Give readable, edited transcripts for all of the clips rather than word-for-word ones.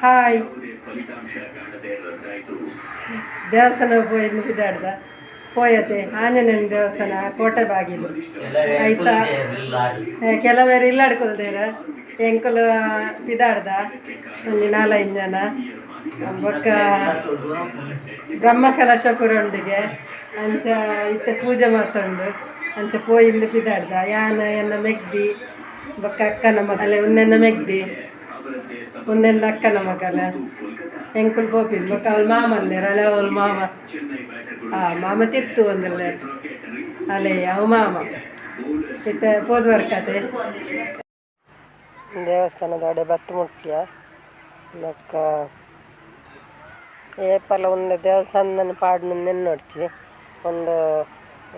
Hi ದೇವಸ್ಥಾನ ಪೋಯಿ ಪಿದಾಡ್ದ ಪೋಯತೆ ಆಂಜನೇಯನ ದೇವಸ್ಥಾನ ಕೋಟೆ ಬಾಗಿಲು ಆಯ್ತಾ. ಕೆಲವರು ಇಲ್ಲಾಡ್ಕೊಲ್ದೇರ ಎಂಕುಲು ಪಿದಾಡ್ದ ಒಂಜಿ ನಾಲೈದು ಜನ ಬೊಕ್ಕ ಬ್ರಹ್ಮ ಕಲಶ ಪುರೊಂಡಿಗೆ ಅಂಚ ಇತ್ತೆ ಪೂಜೆ ಮಾತುಂಡು ಅಂಚ ಪೋಯಿಂದು ಪಿದಾಡ್ದ ಯಾನ ಎನ್ನ ಮೆಗ್ದಿ ಬೊಕ್ಕ ಅಕ್ಕನ ಮಗಲೆ ಉನ್ನೆನ್ನ ಮೆಗ್ದಿ ಉನ್ನೆನ್ನ ಅಕ್ಕನ ಮಗಲ ಎಂಕುಲು ಪೋಪಿನ್ ಬೊಕ್ಕ ಅವಳು ಮಾಮ ಅಲ್ಲೇರ ಅಲೆ ಅವಳು ಮಾಮ ಮಾಮ ತಿರ್ತು ಒಂದಲ್ಲ ಅಲೆ ಅವು ಮಾಮ ಇತ್ತೆ ಪೋದ್ವರ್ಕತೆ ದೇವಸ್ಥಾನದ ಅಡೆ ಬತ್ತು ಮುಟ್ಯ ಬೊಕ್ಕ ಏಪಲ ಒಂದು ದೇವಸ್ಥಾನದ ಪಾಡ್ನ ನೆನ್ನೊಡ್ಚಿ ಒಂದು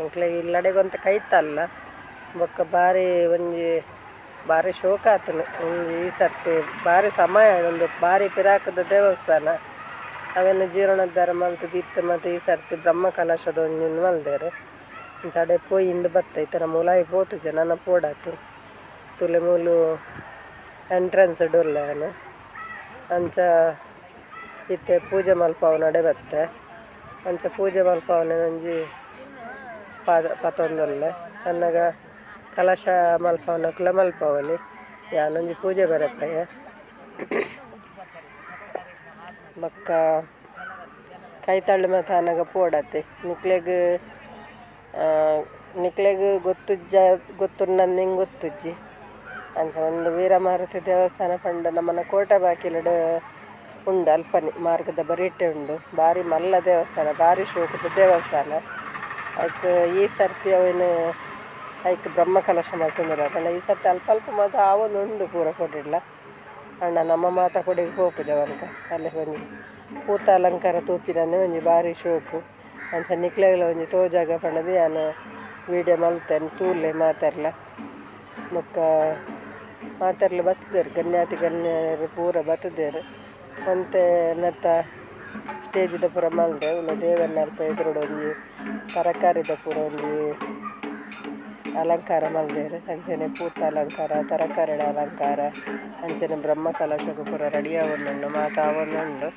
ಎಂಕ್ಲೆಗ್ ಇಲ್ಲಡೆಗೊಂತ ಕೈತಲ್ಲ ಬೊಕ್ಕ ಬಾರಿ ಒಂಜಿ ಬಾರಿ ಶೋಕ ಆತುಂಡು ಒಂಜಿ ಈ ಸರ್ತಿ ಬಾರಿ ಸಮಯ ಒಂದು ಬಾರಿ ಪಿರಾಕದ ದೇವಸ್ಥಾನ ಅವೆನ್ ಜೀರ್ಣೋದ್ಧಾರ ಮಲ್ತುದು ಇತ್ತೆ ಮಾತ ಈ ಸರ್ತಿ ಬ್ರಹ್ಮ ಕಲಶದ ಒಂಜಿ ಮಲ್ದೆರ್ ಅಂಚ ಅಡೆ ಪೋಯಿ ಇಂದ್ ಬತ್ತ ಇತ್ತೆ ನಮ ಉಲಾಯಿ ಪೋತುಜ ನನ ಪೋಡಾತು ತೂಲೆ ಮೂಲು ಎಂಟ್ರೆನ್ಸ್ ಡ್ ಉಲ್ಲೆ ಯಾನ್ ಅಂಚ ಇತ್ತೆ ಪೂಜೆ ಮಲ್ಪಾವುನಡೆ ಬತ್ತೆ ಅಂಚ ಪೂಜೆ ಮಲ್ಪಾವುನ ಒಂಜಿ ಪತೊಂದುಲ್ಲೆ ಅನ್ನಗ ಕಲಶ ಮಲ್ಪಾವುನಕುಲ ಮಲ್ಪಾವೊಲಿ ಯಾನೊಂಜಿ ಪೂಜೆ ಬರಪೆಯೆ ಬೊಕ್ಕ ಕೈತಲ್ ಮಾತ ಆನಗ ಪೋಡತೆ ನಿಕ್ಲೆಗ್ ನಿಕ್ಲೆಗ್ ಗೊತ್ತುಜ್ಜ ಗೊತ್ತುಂಡಂದ್ ಎಂಕ್ ಗೊತ್ತುಜ್ಜಿ ಅಂಚ ಒಂದು ವೀರಮಾರುತಿ ದೇವಸ್ಥಾನ ಪಂಡ ನಮನ ಕೋಟೆ ಬಾಕಿಲುಡು ಉಂಡು ಅಲ್ಪನೆ ಮಾರ್ಗದ ಬರಿಟೆ ಉಂಡು ಬಾರಿ ಮಲ್ಲ ದೇವಸ್ಥಾನ ಬಾರಿ ಶೋಕುದ ದೇವಸ್ಥಾನ ಐಕ್ ಈ ಸರ್ತಿ ಅವೆನ್ ಐಕ್ ಬ್ರಹ್ಮ ಕಲಶ ಮಲ್ತೊಂದುಲ್ಲೆರ್ ಪಂಡ ಈ ಸರ್ತಿ ಅಲ್ಪ ಅಲ್ಪ ಮಾತ ಆವೊಂದುಂಡು ಪೂರ ಕೊಡಿಡ್ಲ ಆಂಡ ನಮ ಮಾತ ಕೊಡಿಗ್ ಪೋಪುಜ ಅವಂಕ ಅಲ್ಲೇ ಒಂಜಿ ಪೂತ ಅಲಂಕಾರ ತೂಪಿನನೆ ಒಂಜಿ ಬಾರಿ ಶೋಕು ಅಂಚ ನಿಕ್ಲೆಗ್ಲ ಒಂಜಿ ತೋಜಾಗ ಪಂಡುದು ಯಾನ್ ವೀಡಿಯೋ ಮಲ್ತೇನೆ ತೂಲೆ ಮಾತೆರ್ಲ ಬೊಕ್ಕ ಮಾತೆರ್ಲ ಬತ್ತುದೆರ್ ಗಣ್ಯಾತಿ ಗಣ್ಯರು ಪೂರ ಬತ್ತುದೆರ್ ಒಂತೆ ನೆತ್ತ ಸ್ಟೇಜಿದ ಪೂರ ಮಲ್ದೆ ಉಂದು ದೇವೆರ್ನ ಅಲ್ಪ ಎದುರುಡು ಒಂಜಿ ತರಕಾರಿದ ಪೂರ ಒಂಜಿ ಅಲಂಕಾರ ಮಲ್ದೆರ್ ಅಂಚನೆ ಪೂತ ಅಲಂಕಾರ ತರಕಾರಿದ ಅಲಂಕಾರ ಅಂಚನೆ ಬ್ರಹ್ಮ ಕಲಶಗ್ ಪೂರ ರೆಡಿ ಆವೊಂದುಂಡು ಮಾತ ಆವೊಂದುಂಡು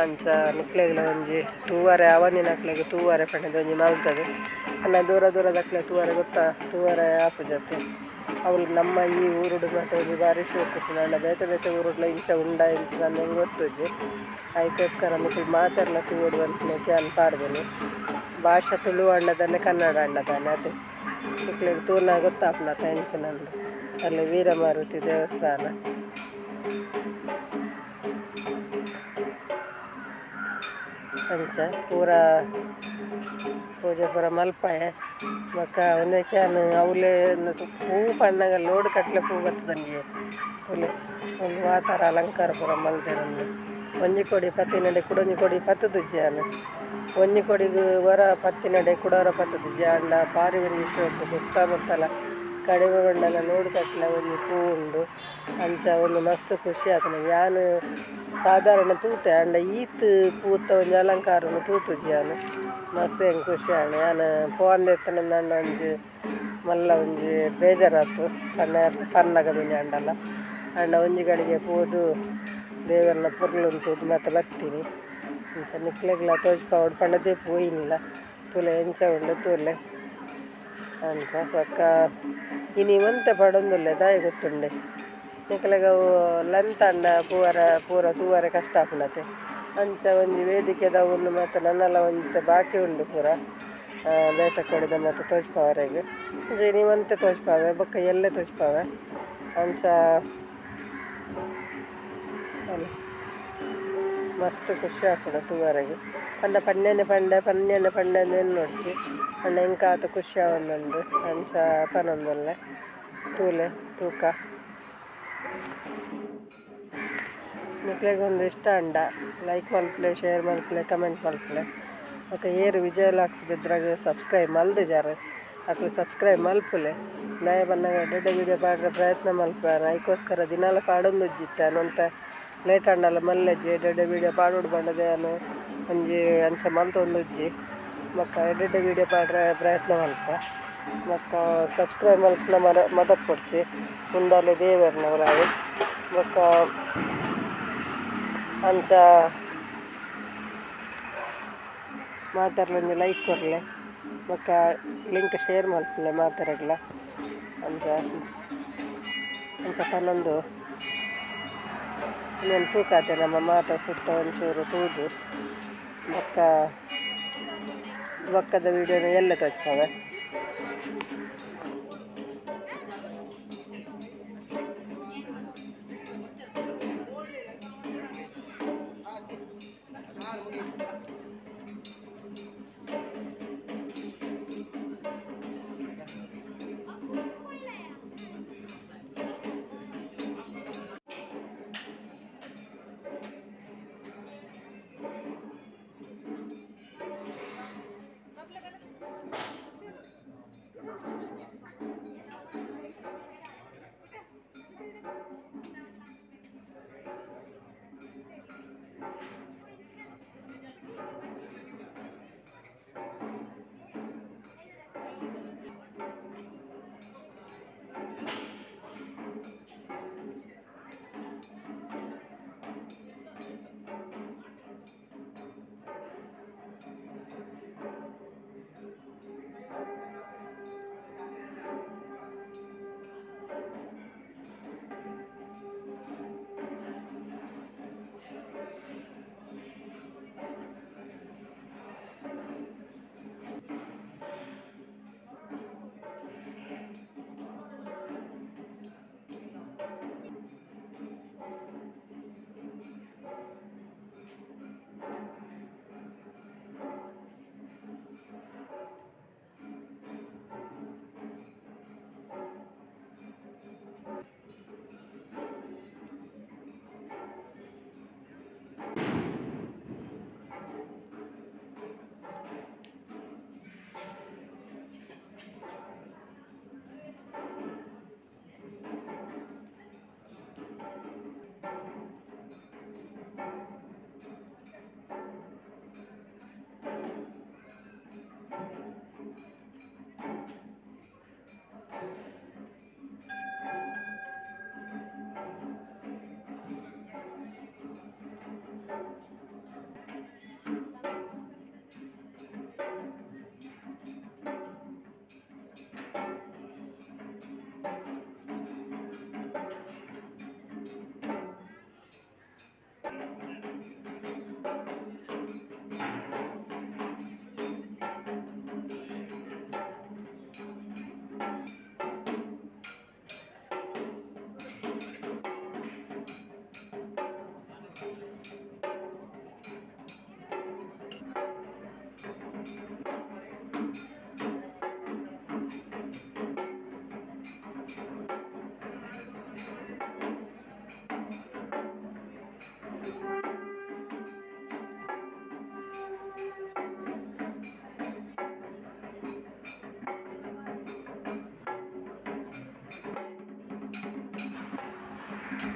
ಅಂಚ ನಿಕ್ಲೆಗ್ಲ ಒಂಜಿ ತೂವರೆ ಆವಂದಿನಕ್ಲೆಗ್ ತೂವರೆ ಪಂಡುದು ಒಂಜಿ ಮಲ್ತುದು ಪಂಡ ದೂರ ದೂರದಕ್ಲೆಗ್ ತೂವರೆ ಗೊತ್ತಾ ತೂವರೆ ಆಪುಜತೆ ಅವ್ಲು ನಮ್ಮ ಈ ಊರುಡು ಮಾತ ಒಂಜಿ ಬಾರಿ ಶೋಕು ಉಪ್ಪುಂಡು ಬೇತೆ ಬೇತೆ ಊರುಡ್ಲ ಇಂಚ ಉಂಡ ಇಂಚ ಪಂದ್ ಗೊತ್ತುಜ್ಜಿ ಐಕೋಸ್ಕರ ನಿಕುಲು ಮಾತೆರ್ಲ ತೂವೊಡು ಪನ್ಪಿನಕ್ಕೆ ಯಾನ್ ಪಾಡ್ದೆನೆ ಭಾಷೆ ತುಳು ಆಂಡ ಕನ್ನಡ ಆಂಡ ದಾನೆ ಅತೆ ನಿಕ್ಲೆಗ್ ತೂನಗ ಗೊತ್ತಾಪುಂಡು ಅತ ಎಂಚಿನಂದ್ ಅಲ್ಲಿ ವೀರಮಾರುತಿ ದೇವಸ್ಥಾನ ಅಂಚ ಪೂರ ಪೂಜೆ ಪೂರ ಮಲ್ಪಯೆ ಬೊಕ್ಕ ಉಂದೆಕ್ ಯಾನ್ ಅವ್ಲೆ ಪೂ ಪನ್ನಗ ಲೋಡ್ ಕಟ್ಲೆ ಪೂ ಬತ್ತುದಂಗೆ ತೂಲೆ ಉಂದು ವಾ ತರ ಅಲಂಕಾರ ಪೂರ ಮಲ್ದೆರ್ ಉಂದು ಒಂಜಿ ಕೊಡಿ ಪತ್ತಿನಡೆ ಕುಡೊಂಜಿ ಕೊಡಿ ಪತ್ತುದುಜ್ಜಿ ಯಾನ್ ಒಂಜಿ ಕೊಡಿಗ್ ಒರ ಪತ್ತಿನಡೆ ಕುಡೊರ ಪತ್ತುದುಜ್ಜಿ ಆಂಡ ಬಾರಿ ಒಂಜಿ ಶೋಕು ಸುತ್ತಮುತ್ತಲ ಕಡಿಮೆ ಬಂಡಲ ಲೋಡ್ ಕಟ್ಲೆ ಒಂಜಿ ಪೂ ಉಂಡು ಅಂಚ ಉಂದು ಮಸ್ತ್ ಖುಷಿ ಆತುಂಡು ಯಾನ್ ಸಾಧಾರಣ ತೂತೆ ಆಂಡ ಈತ್ ಪೂತ ಒಂಜಿ ಅಲಂಕಾರನ್ ತೂತುಜಿ ಯಾನ್ ಮಸ್ತ್ ಎಂಕ್ ಖುಷಿ ಆಂಡ್ ಯಾನ್ ಪೋವಂದೆ ಇತ್ತಿನಿಂದಾಂಡ ಒಂಜಿ ಮಲ್ಲ ಒಂಜಿ ಬೇಜಾರಾತು ಪನ್ನ ಪನ್ನಗ ಮಿನಿ ಆಂಡಲ ಆಂಡ ಒಂಜಿ ಗಳಿಗೆ ಪೋದು ದೇವೆರ್ನ ಪೊರ್ಲುನ್ ತೂದು ಮಾತ ಬತ್ತೀನಿ ಅಂಚ ನಿಕ್ಲೆಗ್ಲ ತೋಜಿಪಾವೊಡು ಪಂಡುದೇ ಪೋಯಿನಿಲ ತೂಲೆ ಎಂಚ ಉಂಡು ತೂಲೆ ಅಂಚ ಬೊಕ್ಕ ಇನಿ ಒಂತೆ ಪಡೊಂದುಲ್ಲೆ ದಾಯೆ ಗೊತ್ತುಂಡೆ ನಿಕ್ಲೆಗ್ ಅವು ಲೆಂತ್ ಆಂಡ ಪೂವರ ಪೂರ ತೂವರೆ ಕಷ್ಟ ಆಪುಂಡತೆ ಅಂಚ ಒಂಜಿ ವೇದಿಕೆದ ಉಂದು ಮಾತ ನನಲ ಒಂತೆ ಬಾಕಿ ಉಂಡು ಪೂರ ಬೇತೆ ಕೊಡಿದ ಮಾತ ತೋಜಿಪಾವರೆಗ್ ಅಂಚ ಇನಿ ಒಂತೆ ತೋಜಿಪಾವೆ ಬೊಕ್ಕ ಎಲ್ಲೆ ತೋಜಿಪಾವೆ ಅಂಚ ಮಸ್ತ್ ಖುಷಿ ಆಪುಂಡು ತೂವರೆಗ್ ಪಂಡ ಪನ್ಯನೆ ಪಂಡೆ ಪನ್ಯನೆ ಪಂಡೆ ಎನ್ನೊಡ್ಚಿ ಪಂಡ ಎಂಕ್ ಆತ್ ಖುಷಿ ಆವೊಂದುಂಡು ಅಂಚ ಪನೊಂದುಲ್ಲೆ ತೂಲೆ ತೂಕ ನಿಕ್ಲೆಗ್ ಉಂದು ಇಷ್ಟ ಆಂಡ ಲೈಕ್ ಮಲ್ಪುಲೆ ಶೇರ್ ಮಲ್ಪುಲೆ ಕಮೆಂಟ್ ಮಲ್ಪುಲೆ ಬೊಕ ಏರ್ ವಿಜಯ ವ್ಲಾಗ್ಸ್ ಬೆದ್ರಾಗ್ ಸಬ್ಸ್ಕ್ರೈಬ್ ಮಲ್ದಿಜಾರ್ ಅಕುಲು ಸಬ್ಸ್ಕ್ರೈಬ್ ಮಲ್ಪುಲೆ ದಾಯೆ ಪನ್ನಗ ಎಡ್ಡೆ ವೀಡಿಯೋ ಪಾಡ್ರೆ ಪ್ರಯತ್ನ ಮಲ್ಪುವೆರ್ ಐಕೋಸ್ಕರ ದಿನಾಲ ಪಾಡೊಂದುಜ್ಜಿತ್ತೆ ಒಂತೆ ಲೇಟ್ ಆಂಡಲ ಮಲ್ಲೆಜ್ಜಿ ಎಡ್ಡೆ ವೀಡಿಯೋ ಪಾಡೊಡು ಪಂಡುದು ಯಾನ್ ಒಂಜಿ ಅಂಚ ಮಲ್ತೊಂದುಜ್ಜಿ. ಬೊಕ್ಕ ಎಡ್ಡೆ ವಿಡಿಯೋ ಪಾಡ್ರೆ ಪ್ರಯತ್ನ ಮಲ್ಪ ಬೊಕ್ಕ ಸಬ್ಸ್ಕ್ರೈಬ್ ಮಲ್ಪುನ ಮದಪೊಡ್ಚಿ ಉಂದಾಲೆ ದೇವೆರ್ನ ಉಲಾಯಿ ಬೊಕ್ಕ ಅಂಚ ಮಾತಾರ್ಲ ಒಂಜಿ ಲೈಕ್ ಕೊರ್ಲೆ ಬೊಕ್ಕ ಲಿಂಕ್ ಶೇರ್ ಮಲ್ಪುಲೆ ಮಾತಾರಗ್ಲ ಅಂಚ ಅಂಚ ಪನೊಂದು ಉಂದೆನ್ ತೂಕಾತೆ ನಮ್ಮ ಮಾತ ಸುತ್ತ ಒಂಚೂರು ತೂದು ಬೊಕ್ಕ ಬೊಕ್ಕದ ವಿಡಿಯೋನ ಎಲ್ಲ ತೋಜ್ಪಾವೆ.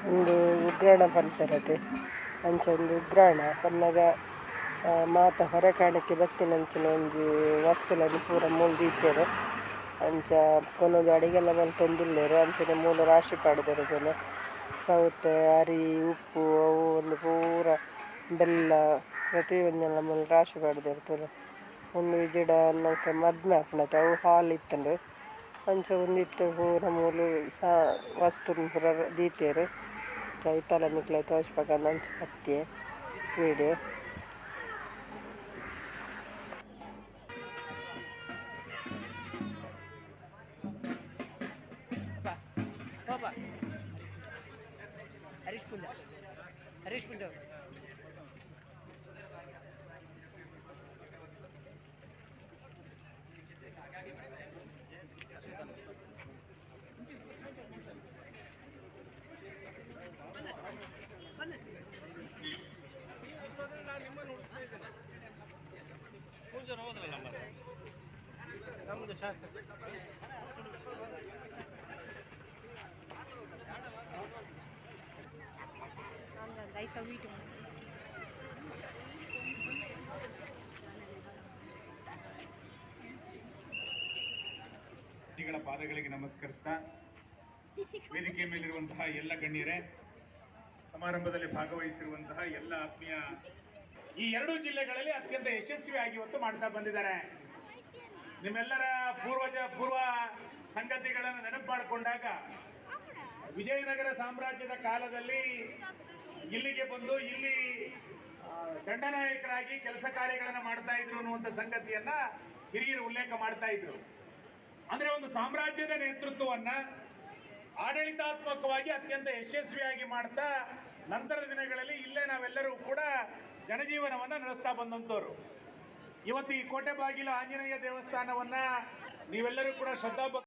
ಉಂದು ಉಗ್ರಾಣ ಪನ್ಪೆರತೆ ಅಂಚ ಉಂದು ಉಗ್ರಾಣ ಪನ್ನಗ ಮಾತ ಹೊರ ಕಾಣಿಕೆ ಬತ್ತಿನಂಚಿನ ಒಂಜಿ ವಸ್ತುಲೆನ್ ಪೂರ ಮೂಲು ದೀತೆರ್ ಅಂಚ ಕೊನೊದು ಅಡಿಗೆಲ ಮಲ್ತೊಂದುಲ್ಲೆರ್ ಅಂಚನೆ ಮೂಲು ರಾಶಿ ಪಾಡ್ದೆರ್ ತೂಲೆ ಸೌತೆ ಅರಿ ಉಪ್ಪು ಅವು ಉಂದು ಪೂರ ಬೆಲ್ಲ ಪ್ರತಿ ಒಂಜೆನ್ಲ ಮೂಲು ರಾಶಿ ಪಾಡ್ದೆರ್ ತೂಲೆ ಉಂದು ಇಜಿಡ ನಂಕ್ ಮದ್ಮೆ ಆಪುಂಡತೆ ಅವು ಹಾಲ್ ಇತ್ತುಂಡು ಅಂಚ ಉಂದು ಇತ್ತೆ ಪೂರ ಮೂಲು ವಸ್ತುನ್ ಪೂರ ದೀತೆರ್ ಐತಲ ನಿಕ್ಲೆ ತೋಜ್ಪಾಗ ಅಂಚ ಪತ್ತಿಯೆ video. Harish Kunja Harish Kunja ಶ್ರೀಗಳ ಪಾದಗಳಿಗೆ ನಮಸ್ಕರಿಸ್ತಾ, ವೇದಿಕೆ ಮೇಲಿರುವಂತಹ ಎಲ್ಲ ಗಣ್ಯರೇ, ಸಮಾರಂಭದಲ್ಲಿ ಭಾಗವಹಿಸಿರುವಂತಹ ಎಲ್ಲ ಆತ್ಮೀಯ, ಈ ಎರಡೂ ಜಿಲ್ಲೆಗಳಲ್ಲಿ ಅತ್ಯಂತ ಯಶಸ್ವಿಯಾಗಿ ಇವತ್ತು ಮಾಡ್ತಾ ಬಂದಿದ್ದಾರೆ. ನಿಮ್ಮೆಲ್ಲರ ಪೂರ್ವ ಸಂಗತಿಗಳನ್ನು ನೆನಪು ಮಾಡಿಕೊಂಡಾಗ ವಿಜಯನಗರ ಸಾಮ್ರಾಜ್ಯದ ಕಾಲದಲ್ಲಿ ಇಲ್ಲಿಗೆ ಬಂದು ಇಲ್ಲಿ ದಂಡನಾಯಕರಾಗಿ ಕೆಲಸ ಕಾರ್ಯಗಳನ್ನು ಮಾಡ್ತಾ ಇದ್ರು ಅನ್ನುವಂಥ ಸಂಗತಿಯನ್ನ ಹಿರಿಯರು ಉಲ್ಲೇಖ ಮಾಡ್ತಾ ಇದ್ರು. ಅಂದ್ರೆ ಒಂದು ಸಾಮ್ರಾಜ್ಯದ ನೇತೃತ್ವವನ್ನ ಆಡಳಿತಾತ್ಮಕವಾಗಿ ಅತ್ಯಂತ ಯಶಸ್ವಿಯಾಗಿ ಮಾಡ್ತಾ ನಂತರದ ದಿನಗಳಲ್ಲಿ ಇಲ್ಲೇ ನಾವೆಲ್ಲರೂ ಕೂಡ ಜನಜೀವನವನ್ನು ನಡೆಸ್ತಾ ಬಂದಂಥವ್ರು. ಇವತ್ತು ಈ ಕೋಟೆ ಬಾಗಿಲ ಆಂಜನೇಯ ದೇವಸ್ಥಾನವನ್ನ ನೀವೆಲ್ಲರೂ ಕೂಡ ಶ್ರದ್ಧಾ